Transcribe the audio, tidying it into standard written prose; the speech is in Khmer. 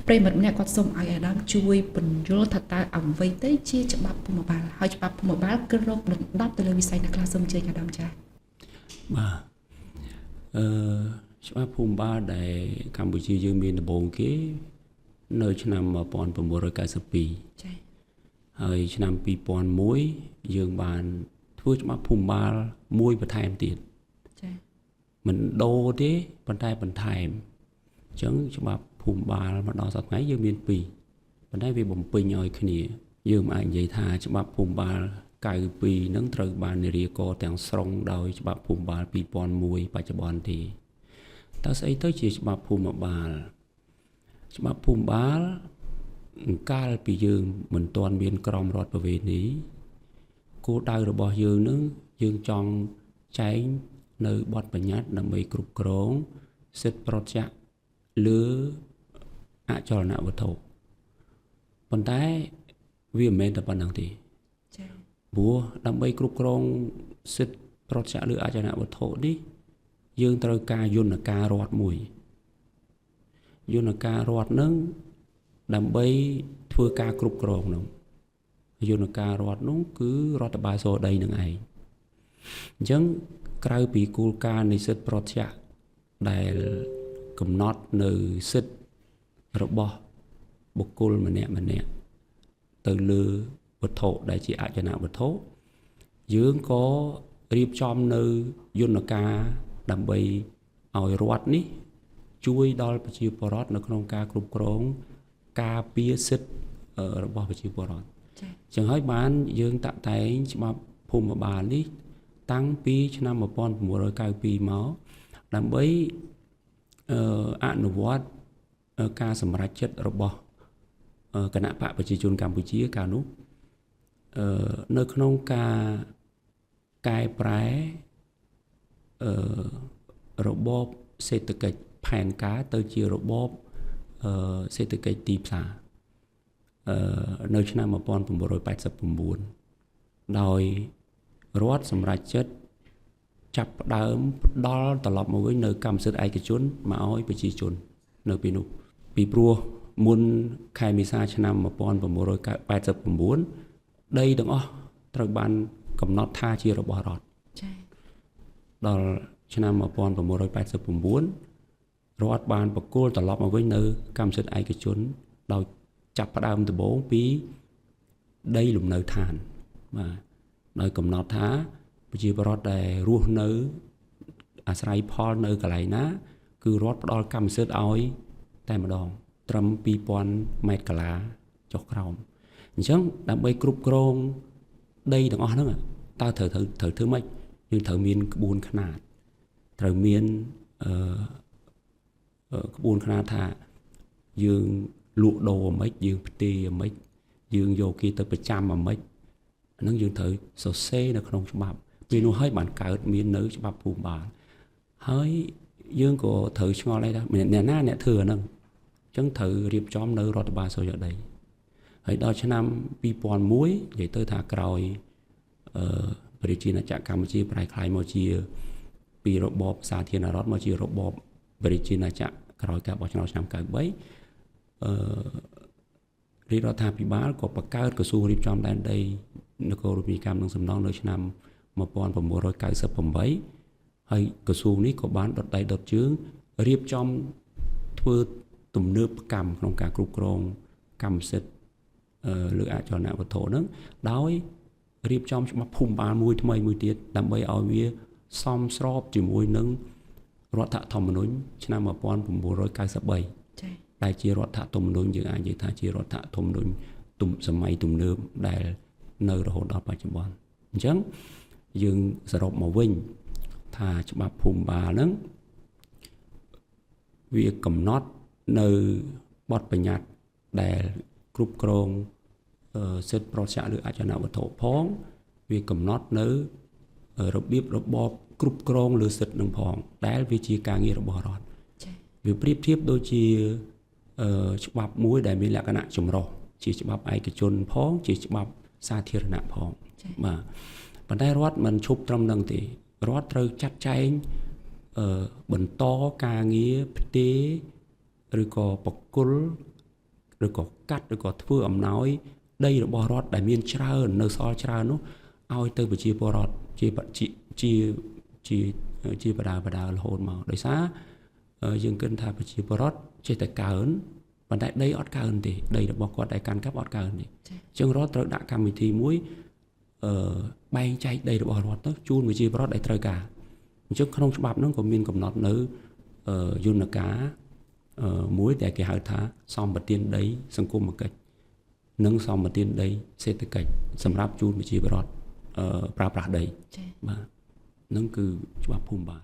ប្រិយមិត្តម្នាក់គាត់សូមឲ្យអាដាមជួយពន្យល់ថាតើអ្វីទៅជាច្បាប់ភូមិបាលហើយច្បាប់ភូមិបាលគ្របដណ្ដប់ទៅលើវិស័យណាខ្លះសូមអញ្ជើញអាដាមចា៎ បាទអឺច្បាប់ភូមិបាលដែលកម្ពុជាយើងមានដំបូងគេនៅឆ្នាំ1992 ចា៎ ហើយឆ្នាំ2001យើងបានធ្វើច្បាប់ភូមិបាលមួយបន្ថែមទៀត ចា៎ មិនដូរទេប៉ុន្តែបន្ថែមអញ្ចឹងច្បាប់ភូមិបាលមកដល់សប្តាហ៍ថ្ងៃយើងមាន2ប៉ុន្តែវាបំពេញឲ្យគ្នាយើងមិនអាចនិយាយថាច្បាប់ភូមិបាល92នឹងត្រូវបាននិរាករណ៍ទាំងស្រុងដោយច្បាប់ភូមិបាល2001បច្ចុប្បន្នទេតើស្អីទៅជាច្បាប់ភូមិបាលច្បាប់ភូមិបាលកាលពីយើងមិនទាន់មានក្រមរដ្ឋប្រវេណីគោលដៅរបស់យើងនឹងយើងចង់ចែងនៅបទបញ្ញត្តិដើម្បីគ្រប់គ្រងសិទ្ធិប្រតិចលើអចលនវត្ថុប៉ុន្តែវាមិនមែនតែប៉ុណ្្នឹងទេ ចា៎ ព្រោះដើម្បីគ្រប់គ្រងសិទ្ធិប្រតិចលើអចលនវត្ថុនេះយើងត្រូវការយន្តការរដ្ឋមួយយន្តការរដ្ឋនឹងដើម្បីធ្វើការគ្រប់គ្រងនោះយន្តការរដ្ឋនោះគឺរដ្ឋបាលសូដីនឹងឯងអញ្ចឹងក្រៅពីគោលការណ៍នៃសិទ្ធិប្រតិចដែលកំណត់នៅសិទ្ធិរបស់បុគ្គលម្នាក់ម្នាក់ទៅលើវត្ថុដែលជាអចលនវត្ថុយើងក៏រៀបចំនៅយន្តការដើម្បីឲ្យរដ្ឋនេះជួយដល់ប្រជាពលរដ្ឋនៅក្នុងការគ្រប់គ្រងការពារសិទ្ធិរបស់ប្រជាពលរដ្ឋ ចា៎ ចឹងហើយបានយើងតាក់តែងច្បាប់ភូមិបាលនេះតាំងពីឆ្នាំ1992មកដើម្បីអនុវត្តការសម្រេចចិត្តរបស់គណៈបកប្រជាជនកម្ពុជាកាលនោះនៅក្នុងការកែប្រែរបបសេដ្ឋកិច្ចផែនការទៅជារបបសេដ្ឋកិច្ចទីផ្សារនៅឆ្នាំ1989ដោយរដ្ឋសម្រេចចិត្តចាប់ផ្ដើមផ្ដល់ត្រឡប់មកវិញនៅកម្មសិទ្ធិឯកជនមកឲ្យប្រជាជននៅពេលនោះពីព្រោះមុនខែមេសាឆ្នាំ1989ដីទាំងអស់ត្រូវបានកំណត់ថាជារបស់រដ្ឋ ចា៎ ដល់ឆ្នាំ1989រដ្ឋបានប្រគល់ត្រឡប់មកវិញនៅកម្មសិទ្ធិឯកជនដោយចាប់ផ្ដើមដំបូងពីដីលំនៅឋានបាទដោយកំណត់ថាប្រជាពលរដ្ឋដែលរស់នៅអាស្រ័យផលនៅកន្លែងណាគឺរដ្ឋផ្ដល់កម្មសិទ្ធិឲ្យតែម្ដងត្រឹម2000ម៉ែត្រកាឡាចុះក្រោមអញ្ចឹងដើម្បីគ្រប់គ្រងដីទាំងអស់ហ្នឹងតើត្រូវធ្វើម៉េចយើងត្រូវមានក្បួនខ្នាតត្រូវមានក្បួនខ្នាតថាយើងលក់ដូរអាម៉េចយើងផ្ទេរអាម៉េចយើងយកគេទៅប្រចាំអាម៉េចអាហ្នឹងយើងត្រូវសរសេរនៅក្នុងច្បាប់ពេលនោះហើយបានកើតមាននៅច្បាប់ភូមិបាលហើយយើងក៏ត្រូវឆ្ងល់ដែរថាអ្នកណាអ្នកធ្វើអាហ្នឹងអញ្ចឹងត្រូវរៀបចំនៅរដ្ឋបាលសុរិយោដីហើយដល់ឆ្នាំ2001និយាយទៅថាក្រោយប្រជាណាចក្រកម្ពុជាប្រែក្លាយមកជាពីរបបសាធារណរដ្ឋមកជារបបប្រជាណាចក្រក្រោយការបោះឆ្នោតឆ្នាំ93រាជរដ្ឋាភិបាលក៏បង្កើតក្រសួងរៀបចំដែនដីនគររូបនីយកម្មនិងសំណង់នៅឆ្នាំ1998ហើយក្រសួងនេះក៏បានដុតដៃដុតជើងរៀបចំធ្វើទំនើបកម្មក្នុងការគ្រប់គ្រងកម្មសិទ្ធិលើអចលនវត្ថុហ្នឹងដោយរៀបចំច្បាប់ភូមិបាលមួយថ្មីមួយទៀតដើម្បីឲ្យវាសមស្របជាមួយនឹងរដ្ឋធម្មនុញ្ញឆ្នាំ1993 ចា៎ ដែលជារដ្ឋធម្មនុញ្ញយើងអាចនិយាយថាជារដ្ឋធម្មនុញ្ញសម័យទំនើបដែលនៅរហូតដល់បច្ចុប្បន្នអញ្ចឹងយើងសរុបមកវិញថាច្បាប់ភូមិបាលហ្នឹងវាកំណត់នៅបទបញ្ញត្តិដែលគ្រប់គ្រងសិទ្ធិប្រតិលើអចលនវត្ថុផងវាកំណត់នៅរបៀបរបបគ្រប់គ្រងលើសិទ្ធិនឹងផងដែលវាជាការងាររបស់រដ្ឋ ចា៎ វាប្រៀបធៀបដូចជាច្បាប់មួយដែលមានលក្ខណៈចម្រុះជាច្បាប់ឯកជនផងជាច្បាប់សាធារណៈផងបាទប៉ុន្តែរដ្ឋមិនឈប់ត្រឹមនឹងទេរដ្ឋត្រូវចាត់ចែងបន្តការងារផ្ទេរឬក៏ប្រគល់ ឬក៏កាត់ឬក៏ធ្វើអំណោយដីរបស់រដ្ឋដែលមានច្រើននៅសល់ច្រើននោះឲ្យទៅប្រជាពលរដ្ឋជាជាជាជាជាបដាបដារហូតមកដោយសារយើងគិតថាប្រជាពលរដ្ឋចេះតែកើនប៉ុន្តែដីអត់កើនទេដីរបស់គាត់ដែលកាន់កាប់អត់កើនទេអញ្ចឹងរដ្ឋត្រូវដាក់កម្មវិធីមួយបែងចែកដីរបស់រដ្ឋទៅជូនប្រជាពលរដ្ឋដែលត្រូវការអញ្ចឹងក្នុងច្បាប់ហ្នឹងក៏មានកំណត់នៅយន្តការមួយដែលគេហៅថាសម្បទានដីសង្គមកិច្ចនិងសម្បទានដីសេដ្ឋកិច្ចសម្រាប់ជូនប្រជាពលរដ្ឋប្រើប្រាស់ដីបាទហ្នឹងគឺច្បាប់ភូមិបាល។